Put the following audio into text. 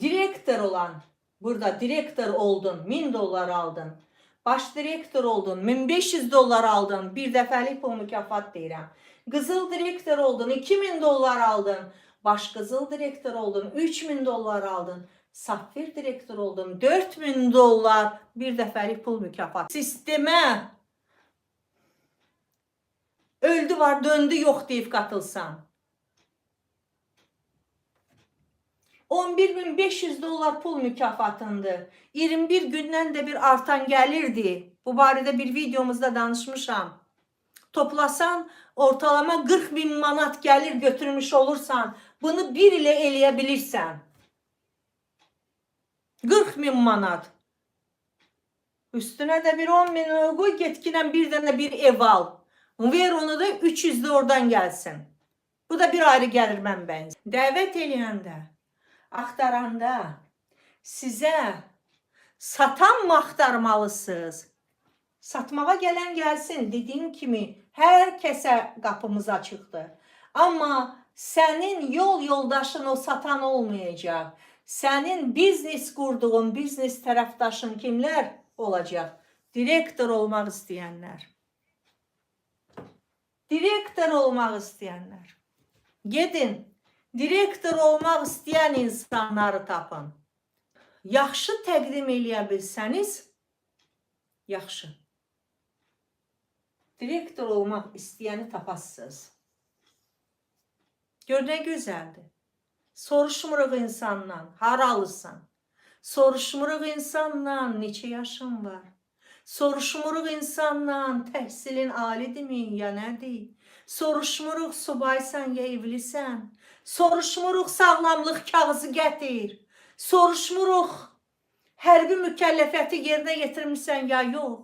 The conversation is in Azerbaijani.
Direktor olan, burada direktor oldun, 1000 dollar aldın. Baş direktor oldun, 1500 dollar aldın. Bir dəfəlik pul mükafat deyirəm. Qızıl direktor oldun, 2000 dollar aldın. Baş qızıl direktor oldun, 3000 dollar aldın. Safir direktor oldun, 4000 dollar bir dəfəlik pul mükafatı. Sistemə öldü var, döndü yox deyib qatılsan. 11.500 dollar pul mükafatındır. 21 gündən də bir artan gəlirdi. Bu barədə bir videomuzda danışmışam. Toplasan ortalama 40 bin manat gəlir götürmüş olursan, bunu bir ilə eləyə bilirsən. 40 min manat. Üstünə də bir 10 min qoy, getkinə bir dənə bir ev al. Ver onu da 300 də oradan gəlsin. Bu da bir ayrı gəlir mənbəniz. Dəvət eləyəndə, axtaranda sizə satan mı axtarmalısınız? Satmağa gələn gəlsin. Dediyim kimi hər kəsə qapımız açıqdır. Amma sənin yol yoldaşın o satan olmayacaq. Sənin biznes qurduğun biznes tərəfdaşın kimlər olacaq? Direktor olmaq istəyənlər. Direktor olmaq istəyənlər. Gedin, direktor olmaq istəyən insanları tapın. Yaxşı təqdim eləyə bilsəniz, yaxşı. Direktor olmaq istəyəni tapasınız. Gör nə gözəldir. Soruşmuruq insandan, haralısan? Soruşmuruq insandan, neçə yaşın var? Soruşmuruq insandan, təhsilin alidirmi ya nədir? Soruşmuruq subaysan ya evlisən? Soruşmuruq sağlamlıq kağızı gətir. Soruşmuruq hərbi mükəlləfiyyəti yerinə yetirmisən ya yox.